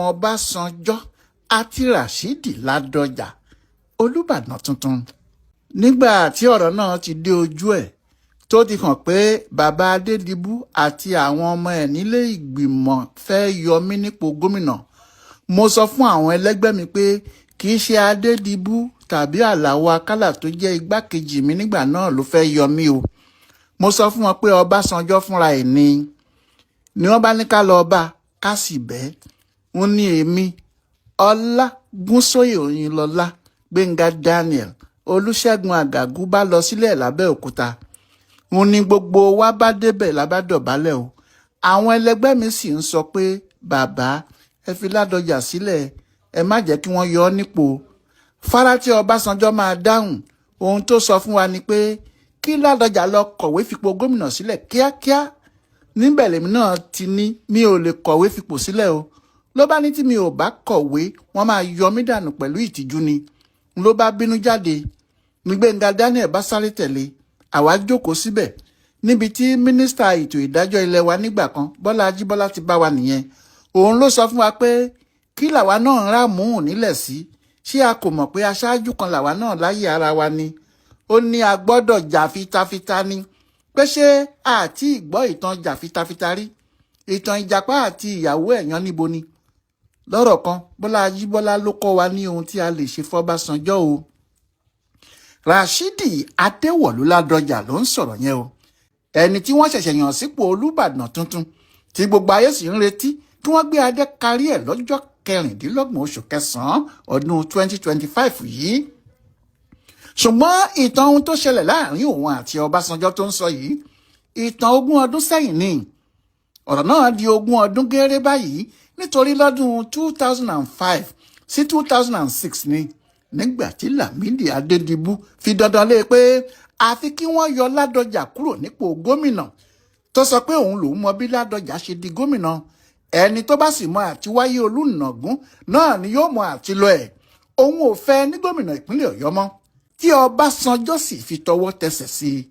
Ọbásanjọ́ àti Rashidi Ládọ́jà, Olùbàdàn tuntun. Nígbà tí ọ̀rọ̀ náà ti dé ojú ẹ̀, tó ti hàn pé bàbá Adédìbú àti àwọn ọmọ ẹ̀ nílé ìgbìmọ̀ fẹ́ẹ́ yọ mí nípò gómìnà, mo sọ fún àwọn ẹlẹgbẹ́ mi pé kì í ṣe Adédìbú tàbí Aláo Àkàlà tó jẹ́ igbákejì mi nígbà náà ló fẹ́ẹ́ yọ mí o. Mo sọ fún wọn pé Ọbásanjọ́ fúnra ẹ̀ ni wọ́n bá ní ká lọ́ọ́ bá ká sì bẹ́ẹ̀ ń ní èmi, Ọlágúnsóyè Òyìnlọ́lá, Gbẹ̀ngà Daniel, Olùṣègùn Àgàgù bá lọ sílẹ̀ l'Ábẹ́òkúta. Ń ní gbogbo wa bá débẹ̀ la bá dọ̀bálẹ̀ o. Àwọn ẹlẹgbẹ́ mi sì ń sọ pé, "Bàbá, ẹ fi Ládọjà sílẹ̀, ẹ má jẹ́ kí wọ́n yọ ọ́ nípò." Fárá tí Ọbásanjọ́ máa dáhùn, ohun tó sọ fún wa ni pé kí Ládọjà lọ kọ̀wé fipò gómìnà sílẹ̀ kíákíá. Níbẹ̀ lèmi náà ti ní mi ò lè kọ̀wé fipò sílẹ̀ o. Ló bá ní tí mi ò bá kọ̀wé, wọ́n máa yọ mí dànù pẹ̀lú ìtìjú ni. Ló bá bínú jáde ní Gbẹ̀ngà Daniel bá sáré tẹ̀lé. Àwa jókòó síbẹ̀ níbi tí mínísítà ètò ìdájọ́ ilé wa nígbà kan, Bọ́lá Ajíbọ́lá, ti bá wa nìyẹn. Òun ló sọ fún wa pé kí làwa náà ń rà mú nílẹ̀ sí? Ṣé a kò mọ̀ pé aṣáájú kan làwa náà láyé ara wa ni? Ó ní a gbọ́dọ̀ jà fitafita ni, pé ṣé àti ìgbọ́ ìtàn jà fitafita rí, ìtàn ìjàpá àti ìyàwó ẹ̀yán níbo ni? Lọ́rọ̀ kan, Bọ́lá Ajíbọ́lá ló kọ́ wa ní ohun tí a lè ṣe fọ́básanjọ́ o. Rashidi Adéwọ̀lú Ládọjà ló ń sọ̀rọ̀ yẹn o, ẹni tí wọ́n ṣẹ̀ṣẹ̀ yàn sípò Olùbàdàn tuntun, tí gbogbo ayé sì ń retí kí wọ́n gbé adé karí ẹ̀ lọ́jọ́ 26 oṣù kẹsàn-án ọdún 2025 yìí. Ṣùgbọ́n ìtàn ohun tó ṣẹlẹ̀ láàrin òun àti Ọbásanjọ́ tó ń sọ yìí, ìtàn 20 ọdún sẹ́yìn ni. Ọ̀rọ̀ náà di 20 ọdún gẹ́rẹ́ báyìí, nítorí lọ́dún 2005 sí 2006 ni, nígbà tí Lámìdí Adédìbú fi dandan lé pé àfi kí wọ́n yọ Ládọjà kúrò nípò gómìnà, tó sọ pé òun lòún mọ bí Ládọjà ṣe di gómìnà, ẹni tó bá sì mọ àti wáyé Olùnàgún náà ni yóò mọ àti lọ ẹ̀, òun ò fẹ́ ní gómìnà ìpínlẹ̀ Ọ̀yọ́ mọ́, tí Ọbásanjọ́ sì fi tọwọ́ tẹsẹ̀ sí i.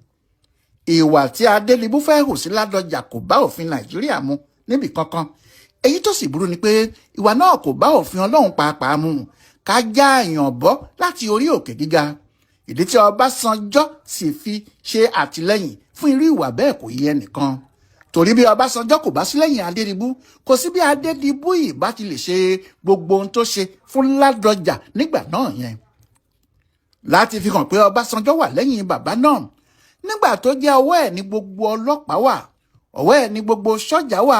Ìwà tí Adédìbú fẹ́ hù sí Ládọjà kò bá òfin Nàìjíríà mu níbì kankan. Èyí tó sì burú ni pé ìwà náà kò bá òfin Ọlọ́run pàápàá mu, ká já èèyàn bọ́ láti orí òkè gíga. Ìdí tí Ọbásanjọ́ sì fi ṣe àtìlẹ́yìn fún irú ìwà bẹ́ẹ̀ kò yé ẹnìkan, torí bí Ọbásanjọ́ kò bá sí lẹ́yìn Adédìbú, kò sí bí Adédìbú ìbá ti lè ṣe gbogbo ohun tó ṣe fún Ládọjà nígbà náà yẹn, láti fi hàn pé Ọbásanjọ́ wà lẹ́yìn bàbá náà, nígbà tó jẹ́ ọwọ́ ẹ̀ ní gbogbo ọlọ́pàá wà, ọwọ́ ẹ̀ ní gbogbo sọ́jà wà,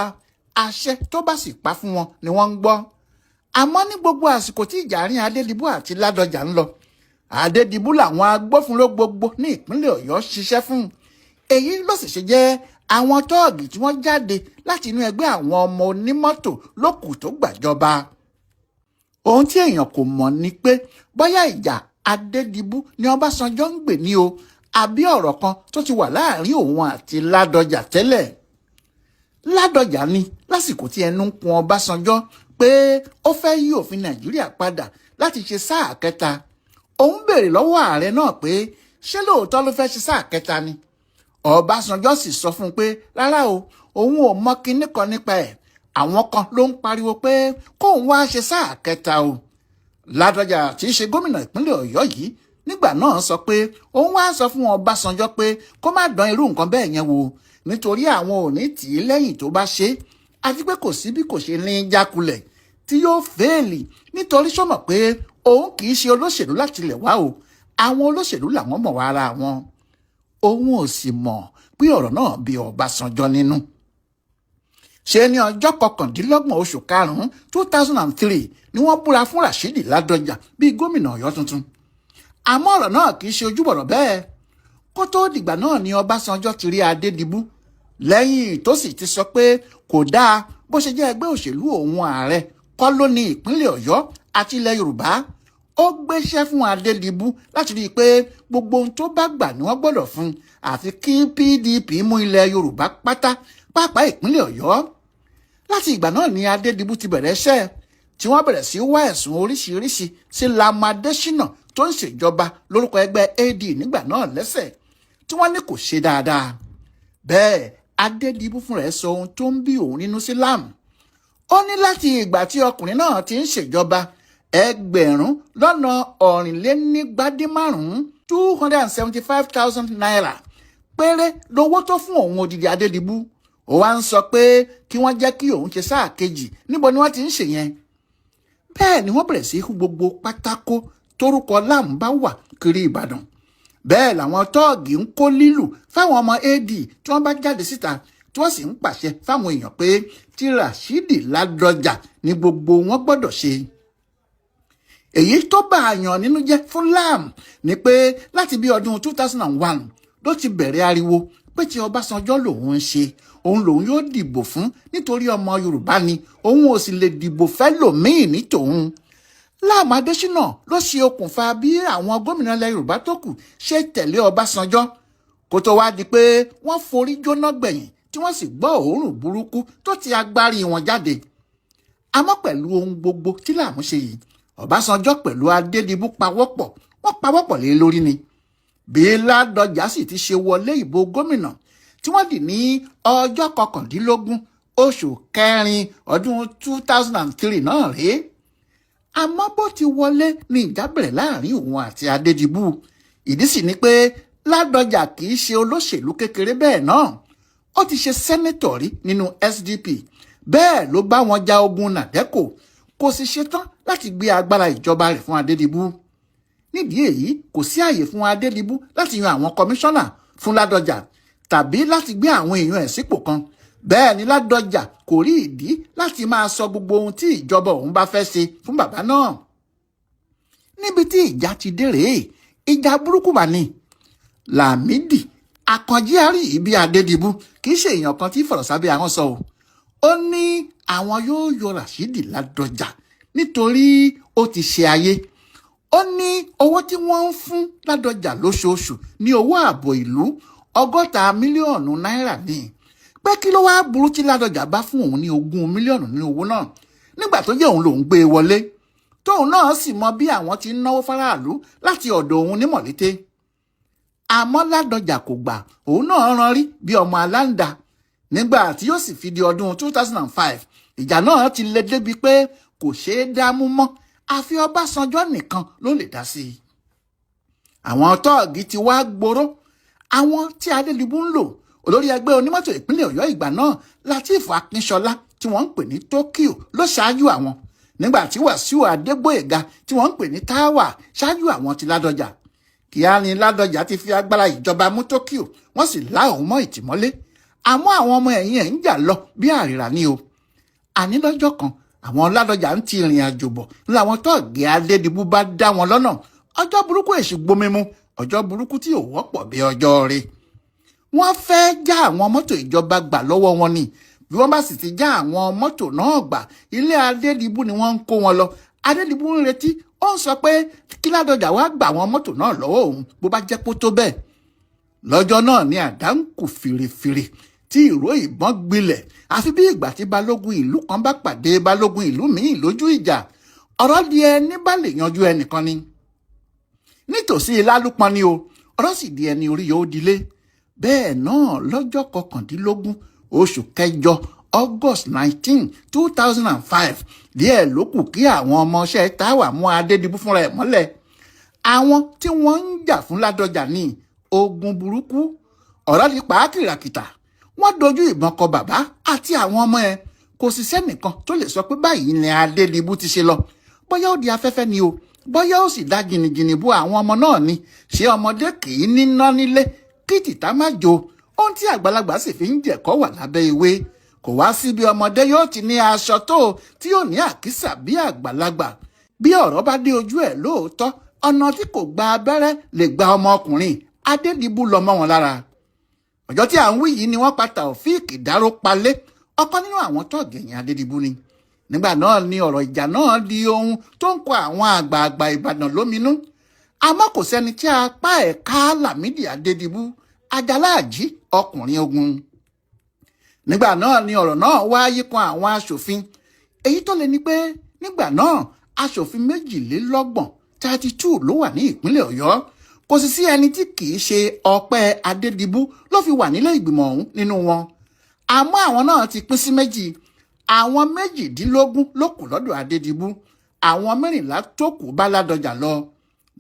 àṣẹ tó bá sì pa fún wọn ni wọ́n ń gbọ́. Àmọ́ ní gbogbo àsìkò tí ìjà àárín Adédìbú àti Ládọjà ń lọ, Adédìbú làwọn agbófinró gbogbo ní ìpínlẹ̀ Ọ̀yọ́ ṣiṣẹ́ fún. Èyí ló sì ṣe jẹ́ àwọn tọ́ọ̀gì tí wọ́n jáde láti inú ẹgbẹ́ àwọn ọmọ onímọ́tò lókù tó gbàjọba. Ohun tí èèyàn kò mọ̀ ni pé bóyá ìjà Adédìbú ni Ọbásanjọ́ ń gbè ní o, àbí ọ̀rọ̀ kan tó ti wà láàrin òun àti Ládọjà tẹ́lẹ̀. Ládọjà ni lásìkò tí ẹnu ń kun Ọbásanjọ́ pé ó fẹ́ yí òfin Nàìjíríà padà láti ṣe sáà kẹta, òun béèrè lọ́wọ́ ààrẹ náà pé ṣé lóòótọ́ ló fẹ́ ṣe sáà kẹta ni. Ọbásanjọ́ sì sọ fún un pé rárá o, òun ò mọ kinní kan nípa ẹ̀, àwọn kan ló ń pariwo pé kóun wá ṣe sáà kẹta o. Ládọjà tí í ṣe gómìnà ìpínlẹ̀ Ọ̀yọ́ yìí nígbà náà sọ pé òun wá sọ fún Ọbásanjọ́ pé kó má dán irú nǹkan bẹ́ẹ̀ yẹn wò, nítorí àwọn ò ní tì í lẹ́yìn tó bá ṣe, àti pé kò sí bí kò ṣe ní jákulẹ̀ tí yóò fail, nítorí sọmọ pé òun kì í ṣe olóṣèlú láti ilẹ̀ wá o, àwọn olóṣèlú làwọn mọ̀ wá ara wọn. Òun ò sì mọ̀ pé ọ̀rọ̀ náà bí Ọbásanjọ́ nínú. Ṣe ní ọjọ́ 29 oṣù karùn-ún 2003 ni wọ́n búra fún Rashidi Ládọjà bíi gómìnà Ọ̀yọ́ tuntun. Àmọ́ ọ̀rọ̀ náà kì í ṣe ojúbọ̀rọ̀ bẹ́ẹ̀. Kó tó dìgbà náà ni Ọbásanjọ́ ti rí Adédìbú, lẹ́yìn tó sì ti sọ pé kò dáa bó ṣe jẹ́ ẹgbẹ́ òṣèlú òun ààrẹ kọ́ ló ní ìpínlẹ̀ Ọ̀yọ́ àti ilẹ̀ Yorùbá. Ó gbéṣẹ́ fún Adédìbú láti rí i pé gbogbo ohun tó bá gbà ni wọ́n gbọ́dọ̀ fún, àfi kí PDP mú ilẹ̀ Yorùbá pátá, pàápàá ìpínlẹ̀ Ọ̀yọ́. Láti ìgbà náà ni Adédìbú ti bẹ̀rẹ̀ iṣẹ́, tí wọ́n bẹ̀rẹ̀ sí wá ẹ̀sùn oríṣiríṣi sí Lam Adésínà tó ń ṣèjọba lórúkọ ẹgbẹ́ AD nígbà náà lẹ́sẹ̀, tí wọ́n ní kò ṣe dáadáa. Bẹ́ẹ̀ Adédìbú fúnra ẹ̀ sọ ohun tó ń bí òun nínú sí Lam. Ó ní láti ìgbà tí ọkùnrin náà ti ń ṣèjọba, 5,425 ₦275,000 péré lówó tó fún òun odidi Adédìbú. Ó wá ń sọ pé kí wọ́n jẹ́ kí òun ṣe sáà kejì. Níbo ni wọ́n ti ń ṣèyẹn? Bẹ́ẹ̀ ni wọ́n bẹ̀rẹ̀ sí í kú gbogbo pátákó torúkọ Lam bá wà kiri Ìbàdàn. Bẹ́ẹ̀ làwọn tọ́ọ̀gì ń kó lílù fáwọn ọmọ AD tí wọ́n bá jáde síta, tí wọ́n sì ń pàṣẹ fáwọn èèyàn pé tí Rashidi Ládọjà ní gbogbo wọn gbọ́dọ̀ ṣe. Èyí tó bá àyàn nínú jẹ́ fún Lam ni pé láti bí ọdún 2001 ló ti bẹ̀rẹ̀ ariwo pé tí Ọbásanjọ́ lòun ń ṣe, òun lòun yóò dìbò fún nítorí ọmọ Yorùbá ni, òun ò sì lè dìbò fẹ́ lòmíì ní tòun. Lam Adésínà ló ṣe okùnfà bí àwọn gómìnà ilẹ̀ Yorùbá tó kù ṣe tẹ̀lé Ọbásanjọ́, kó tó wá di pé wọ́n forí jóná gbẹ̀yìn, tí wọ́n sì gbọ́ òórùn burúkú tó ti agbárí wọn jáde. Àmọ́ pẹ̀lú ohun gbogbo tí Lam ṣe yìí, Ọbásanjọ́ pẹ̀lú Adédìbú pawọ́pọ̀, wọ́n pawọ́pọ̀ lé lórí ni. Bí Ládọjà sì ti ṣe wọlé ìbò gómìnà tí wọ́n dì ní ọjọ́ 19 oṣù kẹrin ọdún 2003 náà rèé. Àmọ́ bó ti wọlé ní ìjà bẹ̀rẹ̀ láàrin òun àti Adédìbú. Ìdí sì ni pé Ládọjà kì í ṣe olóṣèlú kékeré. Bẹ́ẹ̀ náà ó ti ṣe senator rí nínú SDP, bẹ́ẹ̀ ló bá wọn ja ogun NADECO. Kò sì ṣetán láti gbé agbára ìjọba rẹ̀ fún Adédìbú. Nídìí èyí, kò sí àyè fún Adédìbú láti yan àwọn kọmíṣánná fún Ládọjà tàbí láti gbé àwọn èèyàn ẹ̀ sípò kan. Bẹ́ẹ̀ ni Ládọjà kò rí ìdí láti máa sọ gbogbo ohun tí ìjọba òun bá fẹ́ ṣe fún bàbá náà. Níbi tí ìjà ti dé rèé, ìjà burúkú mà ní. Lámìdí Àkànjí àrí ibi Adédìbú kì í ṣe èèyàn kan tí fọ̀rọ̀ sábẹ́ àwọn sọ o. Ó ní àwọn yóò yọ Rashidi Ládọjà nítorí ó ti ṣe ayé. Ó ní owó tí wọ́n ń fún Ládọjà lóṣooṣù ní owó ààbò ìlú, 60 mílíọ̀nù náírà ní, pé kí ló wáá burú tí Ládọjà bá fún òun ní 20 mílíọ̀nù nínú owó náà, nígbà tó jẹ́ òun lòún gbé e wọlé, tóun náà sì mọ bí àwọn ti ń náwó fáráàlú láti ọ̀dọ̀ òun ní Mọ̀lété. Àmọ́ Ládọjà kò gbà, òun náà rán rí bí ọmọ aláǹda. Nígbà tí yóò sì fi di ọdún 2005, ìjà náà ti le débi pé kò ṣeé dámú mọ́, àfi Ọbásanjọ́ nìkan ló lè dá sí i. Àwọn tọ́ọ̀gì ti wá gbòòrò, àwọn tí Adédìbú ń lò. Olórí ẹgbẹ́ onímọ́tò ìpínlẹ̀ Ọ̀yọ́ ìgbà náà, Lateef Akínṣọlá tí wọ́n ń pè ní Tokyo, ló ṣáájú àwọn, nígbà tí Wàsíù Adégbòyèga tí wọ́n ń pè ní Táwà ṣáájú àwọn ti Ládọjà. Kíá ni Ládọjà ti fi agbára ìjọba mú Tokyo, wọ́n sì lá òun mọ́ ìtìmọ́lé. Àmọ́ àwọn ọmọ ẹ̀yìn ẹ̀ ń jà lọ bí àrìrà ni o. Àní lọ́jọ́ kan, àwọn Ládọjà ń ti ìrìn àjò bọ̀ làwọn tọ́ọ̀gì Adédìbú bá dá wọn lọ́nà. Ọjọ́ burúkú èṣù gbomi mu, ọjọ́ burúkú tí ò wọ́pọ̀ bí ọjọ́ rẹ̀. Wọ́n fẹ́ já àwọn mọ́tò ìjọba gbà lọ́wọ́ wọn ni. Bí wọ́n bá sì ti já àwọn mọ́tò náà gbà, ilé Adédìbú ni wọ́n ń kó wọn lọ. Adédìbú ń retí, ó ń sọ pé kí Ládọjà wá gbà àwọn mọ́tò náà lọ́wọ́ òun bó bá jẹ́ pó tó bẹ́ẹ̀. Lọ́jọ́ náà ni àdá ń kù fìrìfìrì tí ìró ìbọn gbilẹ̀, àfi bí ìgbà tí balógun ìlú kan bá pàdé balógun ìlú míì lójú ìjà. Ọ̀rọ̀ di ẹni bá lè yanjú ẹnìkan ni nítòsí Lálùpọ̀n ni o. Ọ̀rọ̀ sì di ẹni orí yóò dilé. Bẹ́ẹ̀ náà lọ́jọ́ 19 oṣù kẹjọ, August 19, 2005, díẹ̀ ló kù kí àwọn ọmọọṣẹ́ Táwà mú Adédìbú fúnra ẹ̀ mọ́lẹ̀. Àwọn tí wọ́n ń jà fún Ládọjà ní ogun burúkú. Ọ̀rọ̀ di pàákìràkìtà, wọ́n dojú ìbọn kọ bàbá àti àwọn ọmọ ẹ̀. Kò sì sẹ́nìkan tó lè sọ pé báyìí ni Adédìbú ti ṣe lọ. Bóyá ó di afẹ́fẹ́ ni o, bóyá ó sì dá jìnnìjìnnì bò àwọn ọmọ náà ni. Ṣé ọmọdé kì í níná nílé kí tìta má jó? Ohun tí àgbàlagbà sì fi ń jẹ̀kọ́ wà lábẹ́ ìwé. Kò wá sí bí ọmọdé yóò ti ní aṣọ tó tí yóò ní àkísà bí àgbàlagbà. Bí ọ̀rọ̀ bá dé ojú ẹ̀ lóòótọ́, ọ̀nà tí kò gba abẹ́rẹ́ lè gba ọmọkùnrin. Adédìbú lọ mọ́ wọn lára. Ọjọ́ tí à ń wí yìí ni wọ́n pa Taofeek Dáró Palé, ọ̀kan nínú àwọn tọ́ọ̀gì ẹ̀yìn Adédìbú ni. Nígbà náà ni ọ̀rọ̀ ìjà náà di ohun tó ń kọ àwọn àgbààgbà Ìbàdàn lóminú. Àmọ́ kò sẹ́ni tí apá ẹ̀ ká Lámìdí Adédìbú, Ajaláàjí, ọkùnrin ogun. Nígbà náà ni ọ̀rọ̀ náà wá yíkan àwọn aṣòfin. Èyí tó le ni pé nígbà náà, aṣòfin 32, 32, ló wà ní ìpínlẹ̀ Ọ̀yọ́. Kò sì sí ẹni tí kì í ṣe Ọpẹ́ Adédìbú ló fi wà nílé ìgbìmọ̀ ọ̀hún nínú wọn. Àmọ́ àwọn náà ti pín sí méjì. Àwọn 18 ló kù lọ́dọ̀ Adédìbú, àwọn 14 tó kù bá Ládọjà lọ.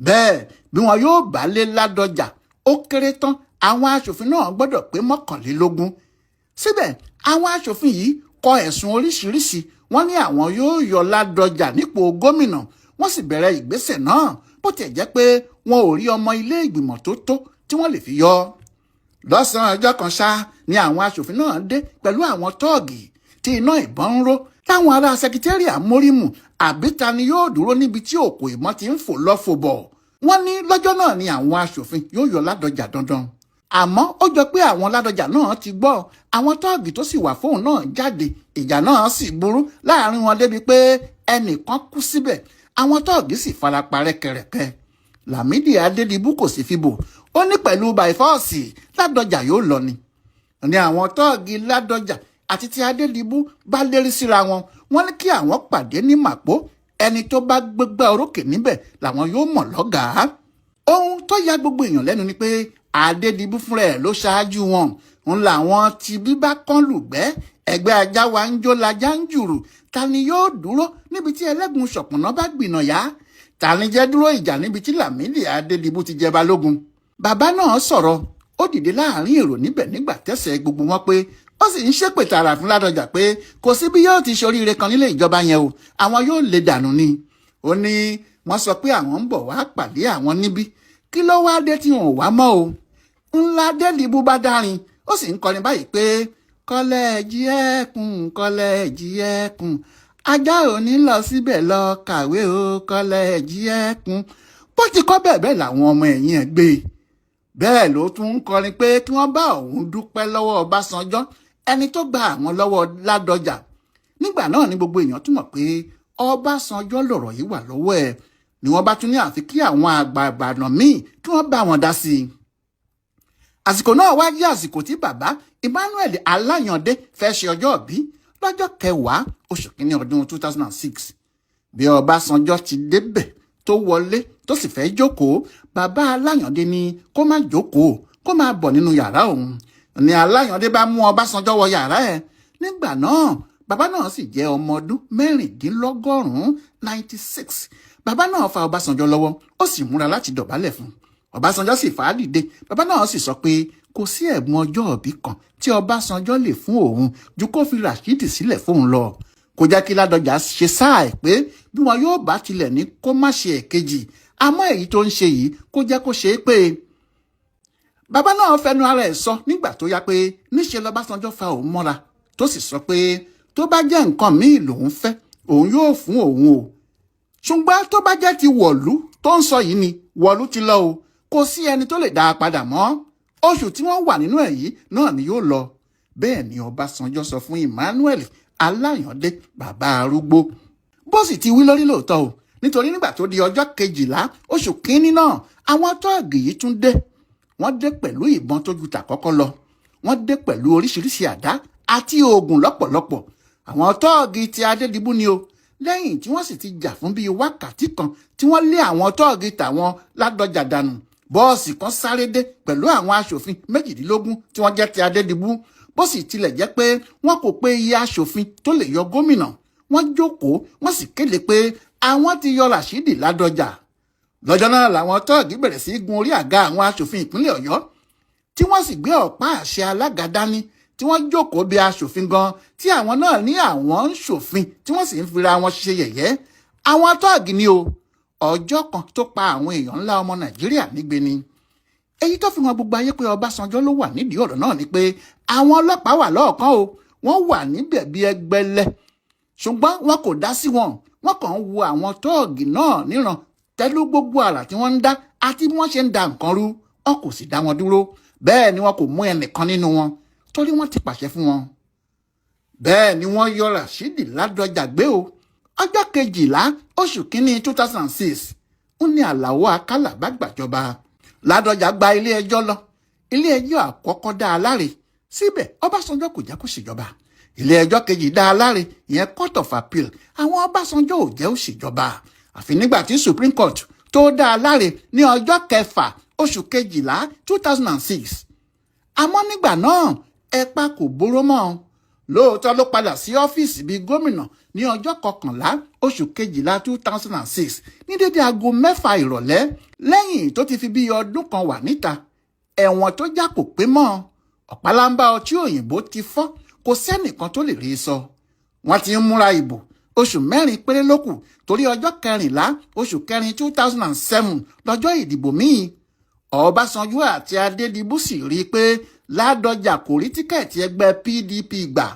Bẹ́ẹ̀ bí wọn yóò bá lé Ládọjà, ó kéré tán àwọn aṣòfin náà gbọ́dọ̀ pé 21. Síbẹ̀ àwọn aṣòfin yìí kọ ẹ̀sùn oríṣiríṣi. Wọ́n ní àwọn yóò yọ Ládọjà nípò gómìnà. Wọ́n sì bẹ̀rẹ̀ ìgbésẹ̀ náà, bó tiẹ̀ jẹ́ pé wọn ò rí ọmọ ilé ìgbìmọ̀ tó tó tí wọ́n lè fi yọ. Lọ́sàn-án ọjọ́ kan ṣá ni àwọn aṣòfin náà dé pẹ̀lú àwọn tọ́ọ̀gì tí iná ìbọn ń ró, táwọn ará sẹkítẹ́rìà mórímù. Àbí ta ni yóò dúró níbi tí òkò ìbọn ti ń fò lọ́fò bọ̀? Wọ́n ní lọ́jọ́ náà ni àwọn aṣòfin yóò yọ Ládọjà dandan. Àmọ́ ó jọ pé àwọn Ládọjà náà ti gbọ́. Àwọn tọ́ọ̀gì tó sì wà fóun náà jáde. Ìjà náà sì burú láàrin wọn débi pé ẹnìkan kú síbẹ̀, àwọn tọ́ọ̀gì sì farapa rẹ́kẹrẹ́kẹ́. Lámìdí Adédìbú kò sì fi bò ó ní pẹ̀lú by force, Ládọjà yóò lọ ni. Ní àwọn tọ́ọ̀gì Ládọjà àti ti Adédìbú bá lérí síra wọn. Wọ́n ní kí àwọn pàdé ní Màpó, ẹni tó bá gbégbá orókè níbẹ̀ làwọn yóò mọ̀ lọ́gàá. Ohun tó ya gbogbo èèyàn lẹ́nu ni pé Adédìbú fúnra ẹ̀ ló ṣáájú wọn. Ń làwọn ti bíbá kán lùgbẹ́ ẹgbẹ́ ajá wa ń jó lajá ń jùrù. Ta ni yóò dúró níbi tí ẹlẹ́gùn ṣọ̀pọ̀nà bá gbìnà yá? Ta ni jẹ́ dúró ìjà níbi tí Lámìdí Adédìbú ti jẹ balógun? Bàbá náà sọ̀rọ̀, ó dìde láàrin èrò níbẹ̀ nígbà tẹ́sẹ̀ gbogbo wọn pé ó sì ń ṣépè tààrà fún Ládọjà pé kò sí bí yóò ti ṣoríire kan nílé ìjọba yẹn o, àwọn yóò lè dànù ni. Ó ní wọ́n sọ pé àwọn ń bọ̀ wá pàdé àwọn níbí, kí ló wá dé tí wọn ò wá mọ́ o? Ńlá Adédìbú bá dárin, ó sì ń kọrin báyìí pé kọ́lẹ́ẹ̀jì ẹ̀kún, kọ́lẹ́ẹ̀jì ẹ̀kún, ajá ò ní lọ síbẹ̀ lọ kàwé o, kọ́lẹ́ẹ̀jì ẹ̀kún. Bó ti kọ́ bẹ́ẹ̀ bẹ́ẹ̀ làwọn ọmọ ẹ̀yìn ẹ̀ gbé e. Bẹ́ẹ̀ ló tún ń kọrin pé kí wọ́n bá òun dúpẹ́ lọ́wọ́ Ọbásanjọ́, ẹni tó gba àwọn lọ́wọ́ Ládọjà. Nígbà náà ni gbogbo èèyàn túmọ̀ pé Ọbásanjọ́ lọ̀rọ̀ yìí wà lọ́wọ́ ẹ̀, ni wọ́n bá tún ní àfi kí àwọn àgbààgbà míì kí wọ́n bá wọn dá sí i. Àsìkò náà wá jẹ́ àsìkò tí bàbá Emmanuel Aláyàndé fẹ́ ṣe ọjọ́ ìbí lọ́jọ́ 10 oṣù kínní ọdún 2006. Bí Ọbásanjọ́ ti débẹ̀ tó wọlé tó sì fẹ́ jókòó, bàbá Aláyàndé ní kó má jókòó, kó máa bọ̀ nínú yàrá òun. Ní Aláyàndé bá mú Ọbásanjọ́ wọ yàrá ẹ̀. Nígbà náà bàbá náà sì jẹ́ ọmọ ọdún 96, 96. Bàbá náà fa Ọbásanjọ́ lọ́wọ́, ó sì múra láti dọ̀bálẹ̀ fún Ọbásanjọ́, sì fà á dìde. Bàbá náà sì sọ pé kò sí ẹ̀bùn ọjọ́ ìbí kan tí Ọbásanjọ́ lè fún òun ju kó fi Rashidi sílẹ̀ fóun lọ, kò jẹ́ kí Ládọjà ṣe sáà ẹ̀ pé bí wọn yóò bá tilẹ̀ ní kó má ṣe èkejì, àmọ́ èyí tó ń ṣe yìí kó jẹ́ kó ṣe é pé. Bàbá náà fẹnu ara ẹ̀ sọ nígbà tó yá pé níṣe lọ́básanjọ́ fa òun mọ́ra, tó sì sọ pé tó bá jẹ́ nǹkan míì lòun fẹ́, òun yóò fún òun o, ṣùgbọ́n tó bá jẹ́ ti wọ̀lú tó ń sọ yìí ni, wọ̀lú ti lọ o, kò sí ẹni tó lè dá a padà mọ́. Oṣù tí wọ́n wà nínú ẹ̀ yìí náà ni yóò lọ. Bẹ́ẹ̀ ni Ọbásanjọ́ sọ fún Emmanuel Aláyàndé, bàbá arúgbó. Bó sì ti wí lórí lóòótọ́ o, nítorí nígbà tó di ọjọ́ 12 oṣù kínní náà, àwọn tọ́ọ̀gì yìí tún dé. Wọ́n dé pẹ̀lú ìbọn tó ju tàkọ́kọ́ lọ, wọ́n dé pẹ̀lú oríṣiríṣi àdá àti oògùn lọ́pọ̀lọpọ̀. Àwọn tọ́ọ̀gì ti Adédìbú ni o. Lẹ́yìn tí wọ́n sì ti jà fún bíi wákàtí kan tí wọ́n lé àwọn tọ́ọ̀gì tàwọn Ládọjà dànù, bọ́ọ̀sì kan sáré dé pẹ̀lú àwọn aṣòfin 18 tí wọ́n jẹ́ ti Adédìbú. Bó sì tilẹ̀ jẹ́ pé wọ́n kò pé iye aṣòfin tó lè yọ gómìnà, wọ́n jókòó, wọ́n sì kéde pé àwọn ti yọ Rashidi Ládọjà. Lọ́jọ́ náà làwọn tọ́ọ̀gì bẹ̀rẹ̀ sí í gun orí àga àwọn aṣòfin ìpínlẹ̀ Ọ̀yọ́, tí wọ́n sì gbé ọ̀pá àṣẹ alága dání, tí wọ́n jókòó bí aṣòfin gan, tí àwọn náà ní àwọn ń ṣòfin, tí wọ́n sì ń fira wọn ṣe yẹ̀yẹ́. Àwọn tọ́ọ̀gì ni o. Ọjọ́ kan tó pa àwọn èèyàn ńlá ọmọ Nàìjíríà nígbe ni. Èyí tó fi hàn gbogbo ayé pé Ọbásanjọ́ ló wà nídìí ọ̀rọ̀ náà ni pé àwọn ọlọ́pàá wà lọ́ọ̀kan o, wọ́n wà níbẹ̀ bí ẹgbẹ́lẹ́, ṣùgbọ́n wọn kò dá sí wọn. Wọ́n kàn ń wo àwọn tọ́ọ̀gì náà níran tẹ́lú gbogbo àrà tí wọ́n ń dá àti bí wọ́n ṣe ń da nǹkan rú. Wọn kò sì dá wọn dúró, bẹ́ẹ̀ ni wọn kò mú ẹnìkan nínú wọn, torí wọ́n ti pàṣẹ fún wọn. Bẹ́ẹ̀ ni wọ́n yọ Rashidi Ládọjà gbé o. Ọjọ́ 12 oṣù kínní 2006 ń ní Àlàó Akálà bá gbàjọba. Ládọjà gba ilé ẹjọ́ lọ. Ilé ẹjọ́ àkọ́kọ́ dá a láre, síbẹ̀ Ọbásanjọ́ kò jẹ́ kó ṣèjọba. Ilé ẹjọ́ kejì dá a láre, ìyẹn Court of Appeal. Àwọn Ọbásanjọ́ ò jẹ́ ó ṣèjọba, àfi nígbà tí Supreme Court tó dá a láre ní ọjọ́ 6 oṣù 12 2006. Àmọ́ nígbà náà ẹ̀pa kò bóró mọ́. Lóòótọ́ ló padà sí ọ́fíìsì bíi gómìnà ní ọjọ́ 11 oṣù kejìlá 2006 ní dédé aago 6 ìrọ̀lẹ́, lẹ́yìn tó ti fi bíi ọdún kan wà níta. Ẹ̀wọ̀n tó já kò pé mọ́, ọ̀pálámbá ọtí òyìnbó ti fọ́, kò sẹ́nìkan tó lè rí i sọ. Wọ́n ti ń múra ìbò, oṣù 4 péré ló kù, torí ọjọ́ 14 oṣù kẹrin 2007 lọ́jọ́ ìdìbò míì. Ọbásanjọ́ àti Adédìbú sì rí i pé Ládọjà kò rí ticket ẹgbẹ́ PDP gbà.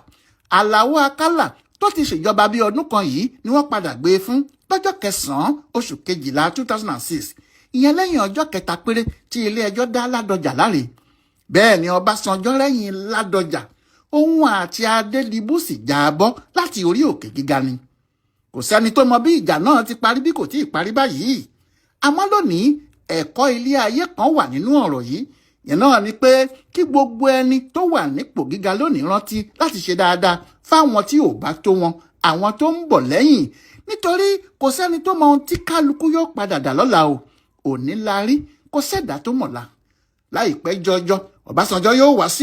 Àlàó Akálà tó ti ṣèjọba bíi ọdún kan yìí ni wọ́n padà gbé e fún lọ́jọ́ 9 oṣù kejìlá 2006, ìyẹn lẹ́yìn ọjọ́ 3 péré tí ilé-ẹjọ́ dá Ládọjà láre. Bẹ́ẹ̀ ni Ọbásanjọ́ rẹ́yìn Ládọjà, òun àti Adédìbú sì já a bọ́ láti orí òkè gíga ni. Kò sẹ́ni tó mọ bí ìjà náà ti parí, bí kò tí ì parí báyìí. Àmọ́ lónìí, ẹ̀kọ́ ilé ayé kan wà nínú ọ̀rọ̀ yìí. Yẹn náà ni pé kí gbogbo ẹni tó wà nípò gíga lónìí rántí láti ṣe dáadáa fáwọn tí ò bá tó wọn, àwọn tó ń bọ̀ lẹ́yìn, nítorí kò sẹ́ni tó mọ ohun tí kálukú yóò padà dà lọ́la o. Òní la rí, kò sẹ́dá tó mọ̀la. Láìpẹ́ jọjọ, Ọbásanjọ́ yóò wá sí.